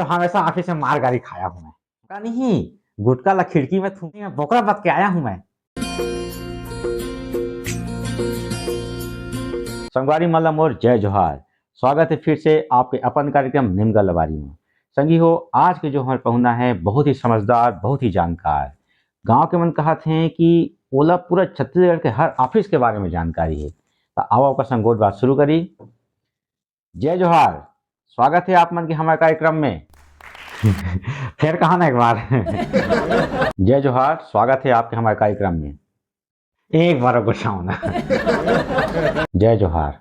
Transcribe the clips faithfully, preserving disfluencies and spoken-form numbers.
तो हमेशा ऑफिस में मार गारी खाया हूँ मैं। का नहीं, गुटखा ला खिड़की में थूकी में बोकरा बत के आया हूँ मैं। संगवारी मन ला मोर जय जोहार। स्वागत है फिर से आपके अपन कार्यक्रम निमगा लबारी में। संगी हो, आज के जो हमारे पहुना है, बहुत ही समझदार, बहुत ही जानकार। गांव के मन कहत हैं कि ओला पूरा छत्तीसगढ़ के हर ऑफिस के बारे में जानकारी है। तो आओ, आपका संगोट बात शुरू करी। जय जोहार, स्वागत है आप मन के हमारे कार्यक्रम में। फिर कहा ना एक बार। जय जोहार, स्वागत है आपके हमारे कार्यक्रम में। एक बार गुस्साओ ना। जय जोहार।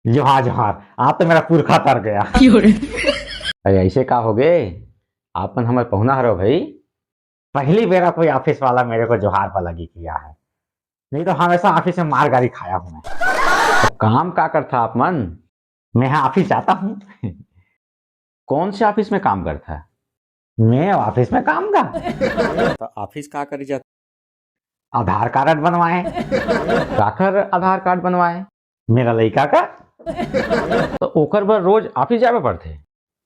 जोहार, जोहार। आप तो मेरा पुरखा तर गया। अरे, ऐसे का हो गए? आप मन हमारे पहुना हरो भाई। पहली बेरा कोई ऑफिस वाला मेरे को जोहार पर लगी किया है, नहीं तो हमेशा ऑफिस में मार गारी खाया हूँ मैं। तो काम का करता आप मन? मैं यहाँ ऑफिस जाता हूँ। कौन से ऑफिस में काम करता है? मैं ऑफिस में काम का। तो ऑफिस का करे जाता? आधार कार्ड बनवाए। काकर आधार कार्ड बनवाए? मेरा लड़का का। तो ओकर बर रोज ऑफिस जावे पड़थे?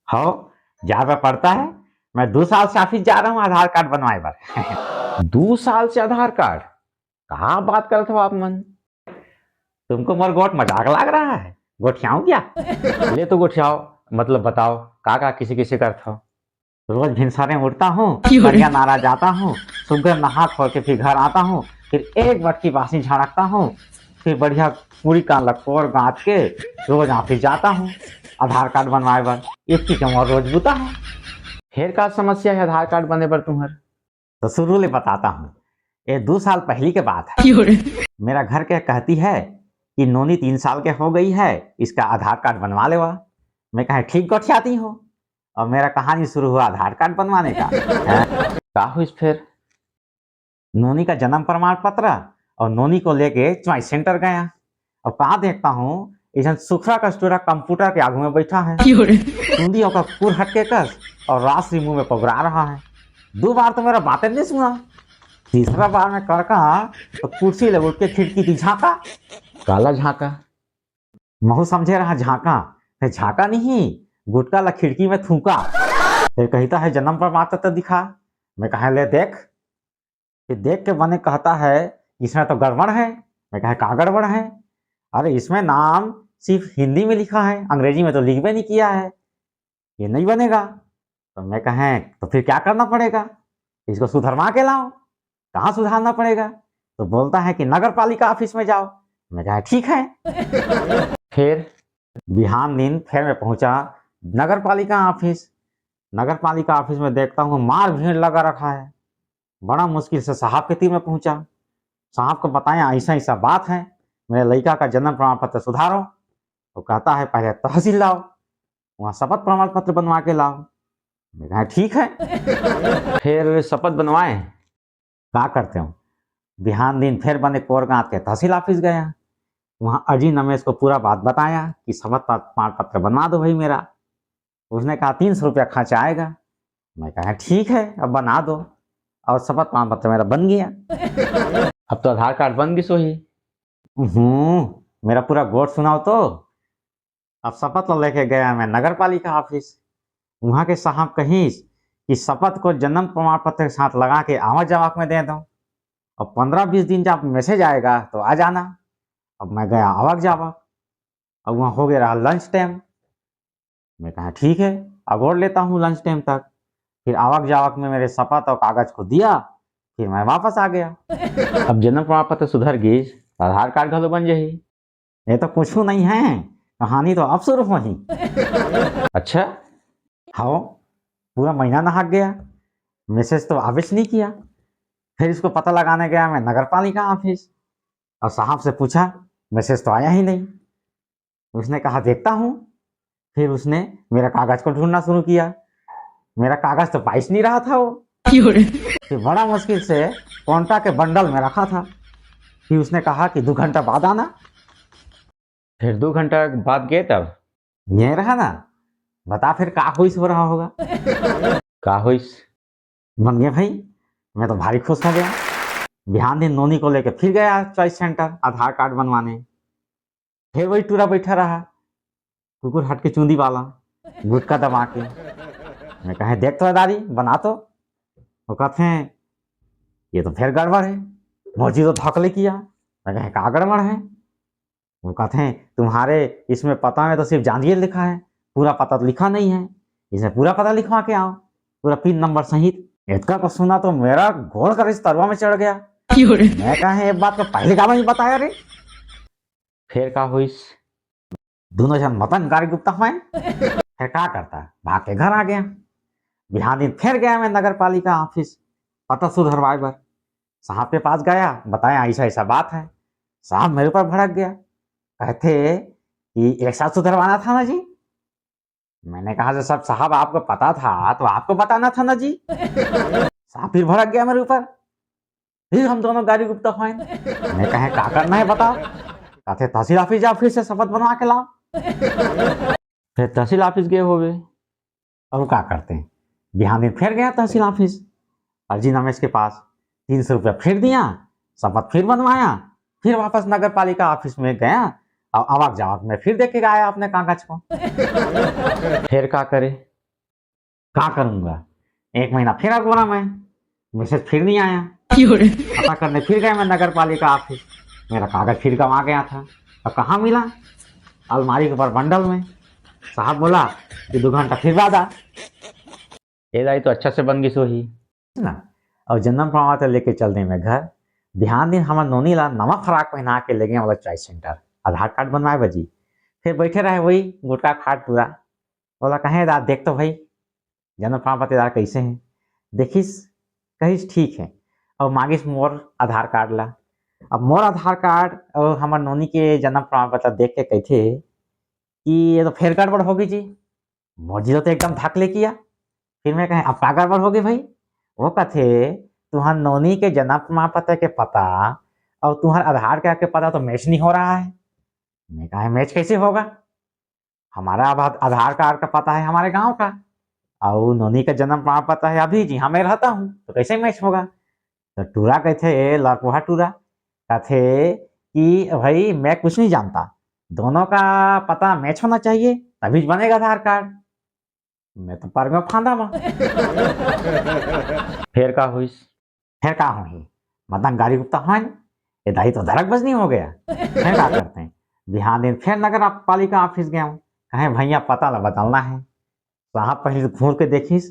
हो, जावे पड़ता है। मैं दो साल से ऑफिस जा रहा हूँ आधार कार्ड बनवाए बर। दो साल से आधार कार्ड? कहाँ बात करत हो आप मन? तुमको मोर गोठ मजाक लाग रहा है? गोठियाऊं क्या? ले तो गोठियाओ, मतलब बताओ, का का किसे किसे करत हो? रोज भिनसारे उठता हूँ, क्यों रे? बढ़िया नारा जाता हूँ, सुग्घर नहा खो के फिर घर आता हूँ, फिर एक बटकी बासी झड़कता हूँ, फिर बढ़िया पूरी कान ला कोर गांथ के रोज ऑफिस जाता हूँ आधार कार्ड बनवाए बर। इतनी के मोर रोज बुता है। फिर का समस्या है आधार कार्ड बने बर तुम्हर? तो शुरू ले बताता हूँ। ये दो साल पहली के बात है। क्यों रे? मेरा घर के कहती है कि नोनी तीन साल के हो गई है, इसका आधार कार्ड बनवा लेवा। मैं कहे, ठीक गोठियाती हो। और मेरा कहानी शुरू हुआ आधार कार्ड बनवाने का। हैं? का हुई फिर? नोनी का जन्म प्रमाण पत्र और नोनी को लेके च्वाइस सेंटर गया। अब कहाँ देखता हूँ, इसन सुखरा कस्तूरा कंप्यूटर के आगू में बैठा है। क्यों रे? चुंदी ओकर कुर हटके कस और रास मुंह में पगुरा रहा है। दो बार तो मेरा बातें नहीं सुना। तीसरा बार मैं कर कहा तो कुर्सी ले उठ के खिड़की दी झांका। काला झांका? महू समझे रहा झांका। मैं झांका नहीं, गुटका ला खिड़की में थूका। फिर कहता है, "जन्म प्रमाण पत्र दिखा।" मैं कहा, "ले देख।" फिर देख के बने कहता है, "इसमें तो गड़बड़ है।" मैं कहा, "का गड़बड़ है?" "अरे, इसमें नाम सिर्फ हिंदी में लिखा है, अंग्रेजी में तो लिखबे नहीं किया है, ये नहीं बनेगा।" तो मैं कहें, "तो फिर क्या करना पड़ेगा? इसको सुधरवा के लाओ।" "कहाँ सुधारना पड़ेगा?" तो बोलता है कि "नगर पालिका ऑफिस में जाओ।" मैं कहा, "ठीक है।" फिर बिहान दिन फिर मैं पहुंचा नगर पालिका ऑफिस। नगर पालिका ऑफिस में देखता हूँ, मार भीड़ लगा रखा है। बड़ा मुश्किल से साहब के तीर में पहुंचा। साहब को बताया, "ऐसा ऐसा बात है, मेरे लड़का का जन्म प्रमाण पत्र सुधारो।" तो कहता है, "पहले तहसील लाओ, वहाँ शपथ प्रमाण पत्र बनवा के लाओ।" मैं कहा, "ठीक है।" फिर शपथ बनवाए? का करते हो? बिहान दिन फिर बने कोरगांव के तहसील ऑफिस गया। वहाँ अजी नमेश को पूरा बात बताया कि शपथ प्रमाण पत्र बनवा दो भाई मेरा। उसने कहा, "तीन सौ रुपया खर्चा आएगा।" मैं कहा, "ठीक है, अब बना दो।" और शपथ प्रमाण पत्र मेरा बन गया। अब तो आधार कार्ड बन गई सोही। हम्म, मेरा पूरा गोठ सुनाओ तो। अब शपथ ला लेके गया मैं नगर पालिका ऑफिस। वहाँ के साहब कहिस कि शपथ को जन्म प्रमाण पत्र के साथ लगा के आवा जावक में दे दो, और पंद्रह बीस दिन जब मैसेज आएगा तो आ जाना। अब मैं गया आवक जावक। अब वहाँ हो गया रहा लंच टाइम। मैं कहा, "ठीक है, अगोर लेता हूँ लंच टाइम तक।" फिर आवक जावक में मेरे शपथ और कागज को दिया, फिर मैं वापस आ गया। अब जन्म प्रमाण पत्र सुधर गई, आधार कार्ड घलो बन जाही। ये तो कुछ नहीं है, कहानी तो अब शुरू होही। अच्छा? हाँ, पूरा महीना नहाक गया, मैसेज तो आवेच नहीं किया। फिर इसको पता लगाने गया मैं नगर पालिका ऑफिस, और साहब से पूछा, "मैसेज तो आया ही नहीं।" उसने कहा, "देखता हूँ।" फिर उसने मेरा कागज को ढूंढना शुरू किया। मेरा कागज तो पाइस नहीं रहा था वो। फिर बड़ा मुश्किल से कॉन्टा के बंडल में रखा था। फिर उसने कहा कि दो घंटा बाद आना। फिर दो घंटा बाद गए तब? ये रहा ना, बता फिर का होइस हो रहा होगा। का होइस? बन गया भाई, मैं तो भारी खुश हो गया। बिहान दिन नोनी को लेके फिर गया चॉइस सेंटर आधार कार्ड बनवाने। फिर वही टूरा बैठा रहा, कुकुर हट के चूंदी वाला, गुटखा दबा के। मैं कहे, "देख तो दारी, बना तो।" वो कहते हैं, "ये तो फिर गड़बड़ है, मोर जी तो धकले किया।" मैं कहे, "का गड़बड़ है?" वो कहते हैं, "तुम्हारे इसमें पता में तो सिर्फ जांजगीर लिखा है, पूरा पता तो लिखा नहीं है, इसमें पूरा पता लिखवा के आओ, पूरा पिन नंबर सहित।" इतना को सुना तो मेरा गोड़ का रिस तरवा में चढ़ गया। मैं कहे, "ये बात तो पहले का नहीं बताया रे?" फिर का होइस? दोनों जन मतन गारी गुप्ता होए। फिर का करता, भाग के घर आ गया। बिहान दिन फिर गया मैं नगर पालिका ऑफिस पता सुधरवाए बर। साहब के पास गया, बताया, "ऐसा ऐसा बात है।" साहब मेरे ऊपर भड़क गया, कहते कि "एक साथ सुधरवाना था ना जी।" मैंने कहा, "जब सब साहब आपको पता था तो आपको बताना था ना जी।" साहब फिर भड़क गया मेरे ऊपर, फिर हम दोनों गारी गुप्ता होए। मैं कहे, "का करना है बताओ?" कहते, "तहसील ऑफिस जाओ, फिर से शपथ बनवा के लाओ।" फिर तहसील ऑफिस गए होवे। अब का करते हैं, बिहान दिन फिर गया तहसील ऑफिस, अर्जी नमेश के पास, तीन सौ रुपया फिर दिया, शपथ फिर बनवाया, फिर वापस नगर पालिका ऑफिस में गया और अवाक जवाक में फिर देख के आया अपने कागज को। फिर का करे, का करूंगा, एक महीना फिर अगोरा मैं, मैसेज फिर नहीं आया। पता करने फिर गए मैं नगर पालिका ऑफिस, मेरा कागज फिर गवा गया था। और कहाँ मिला? अलमारी के ऊपर बंडल में। साहब बोला कि "दो घंटा फिर बाद आ।" ये दाई तो अच्छा से बन गई सोही ना। और जन्म प्रमाण पत्र लेके चल दे मैं घर। बिहान दिन हमार नोनी ला नवा फराक पहना के ले गए वाला चॉइस सेंटर, आधार कार्ड बनवाए बजी। फिर बैठे रहे वही गुटखा खाट पूरा। बोला, "कहे दा, देख तो भाई, जन्म प्रमाण पत्र दा कैसे है?" देखिस, कहिस, "ठीक है।" और मांगिस मोर आधार कार्ड ला। अब मोर आधार कार्ड और हमार नोनी के जन्म प्रमाण पत्र देख के कहते कि "ये तो फेर गड़बड़ होगी जी, मोर जी तो एकदम धाकले किया।" फिर मैं कहे, "अब का गड़बड़ होगी भाई?" वो कहते, "तुहर नोनी के जन्म प्रमाण पत्र के पता और तुहर आधार कार्ड के पता तो मैच नहीं हो रहा है।" मैं कहे, "मैच कैसे होगा? हमारा आधा-, आधार कार्ड का पता है हमारे गांव का, और नोनी का जन्म प्रमाण पत्र है अभी जी, हाँ, मैं रहता हूँ, तो कैसे मैच होगा?" तो टूरा कहते, ए लड़कोहा टूरा, कहते कि "भाई, मैं कुछ नहीं जानता, दोनों का पता मैच होना चाहिए, तभी बनेगा आधार कार्ड।" मैं तो पर में फांदा में। फिर का हुई? फिर का होही? मतलब गाड़ी गुप्ता होए न, ये दाई तो धरक बजनी हो गया। फिर का करते हैं? बिहान दिन फिर नगर पालिका ऑफिस गया हूँ, कहे, "भैया, पता ला बदलना है।" साहब पहले तो घूर के देखिस,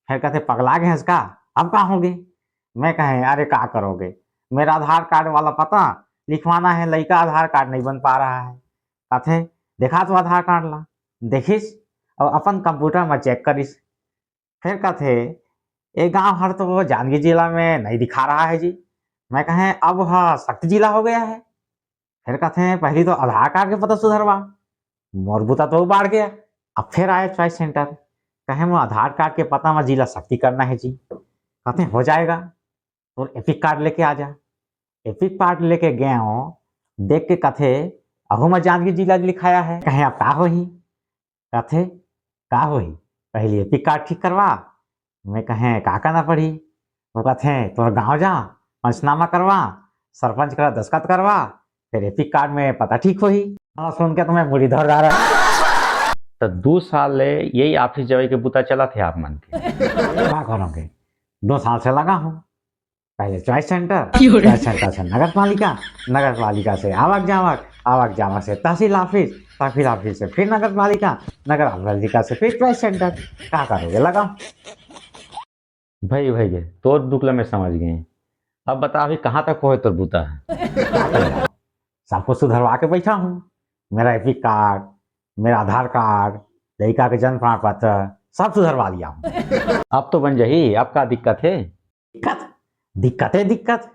फिर कहते, "पगला गए हस का? अब का होगे?" मैं कहे, "अरे, का करोगे, मेरा आधार कार्ड वाला पता लिखवाना है, लइका आधार कार्ड नहीं बन पा रहा है।" कहते, "देखा तो आधार कार्ड ला।" देखिस और अपन कंप्यूटर में चेक करिस। फिर कहते, "ये गांव हर तो वो जांजगीर जिला में नहीं दिखा रहा है जी।" मैं कहे, "अब वह शक्ति जिला हो गया है।" फिर कहते हैं, "पहली तो आधार कार्ड के पता सुधरवा।" मोर बुता तो बाढ़ गया। अब फिर आया चॉइस सेंटर, कहे, "वो आधार कार्ड के पता में जिला शक्ति करना है जी।" कहते हैं, "हो जाएगा, तो एपिक कार्ड लेके आ जा।" एपिक कार्ड लेके गए हो, देख के कथे, "अहू में जांजगीर जिला लिखाया है।" कहे, "अब का होही?" कथे, "का होही, पहले एपिक कार्ड ठीक करवा।" मैं कहे, "का करना पड़ी?" वो कथे, "तोर गांव जा, पंचनामा करवा, सरपंच करा दस्खत करवा, फिर एपिक कार्ड में पता ठीक होही।" हाँ, सुन के तो मैं मुड़ी धर रहा। तो दो साल ले यही ऑफिस जावे के बुता चला थे आप मन के। का करोगे, दो साल से लगा हूँ, पहले चॉइस सेंटर, चॉइस सेंटर से नगर पालिका, नगर पालिका से आवक जावक, आवक जावक से तहसील ऑफिस, तहसील ऑफिस से फिर नगर पालिका, नगर पालिका से फिर चॉइस सेंटर। का करोगे, लगाओ। भाई, भाई गे, तोर दुख ला मैं समझ गए। अब बता, अभी कहाँ तक होए तोर बुता है? का करोगे? सब कुछ सुधरवा के बैठा हूँ, मेरा एपिक कार्ड, मेरा आधार कार्ड, लड़का के जन्म प्रमाण पत्र, सब सुधरवा लिया हूँ। अब तो बन जाही, अब का दिक्कत है? दिक्कत, दिक्कत है, दिक्कत।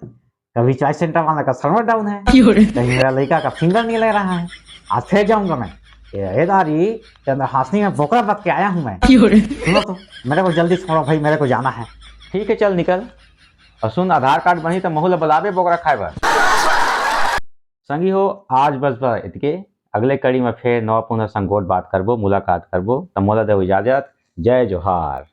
कभी चॉइस सेंटर वाला का सर्वर डाउन है, कभी मेरा लड़का का फिंगर नहीं ले रहा है। आज फिर जाऊंगा मैं। ये, ये दारी, चंद्रहासिनी में बोकरा बत के आया हूँ मैं। सुनो तो, मेरे को जल्दी छोड़ो भाई, मेरे को जाना है। ठीक है, चल निकल। और सुन, आधार कार्ड बनी तो महू ला बुलाबे बोकरा खाए बर। संगी हो, आज बस बा इतके। अगले कड़ी में फिर नवा पुनः संगोट बात करबो, मुलाकात करबो। त मोला देव इजाजत। जय जोहार।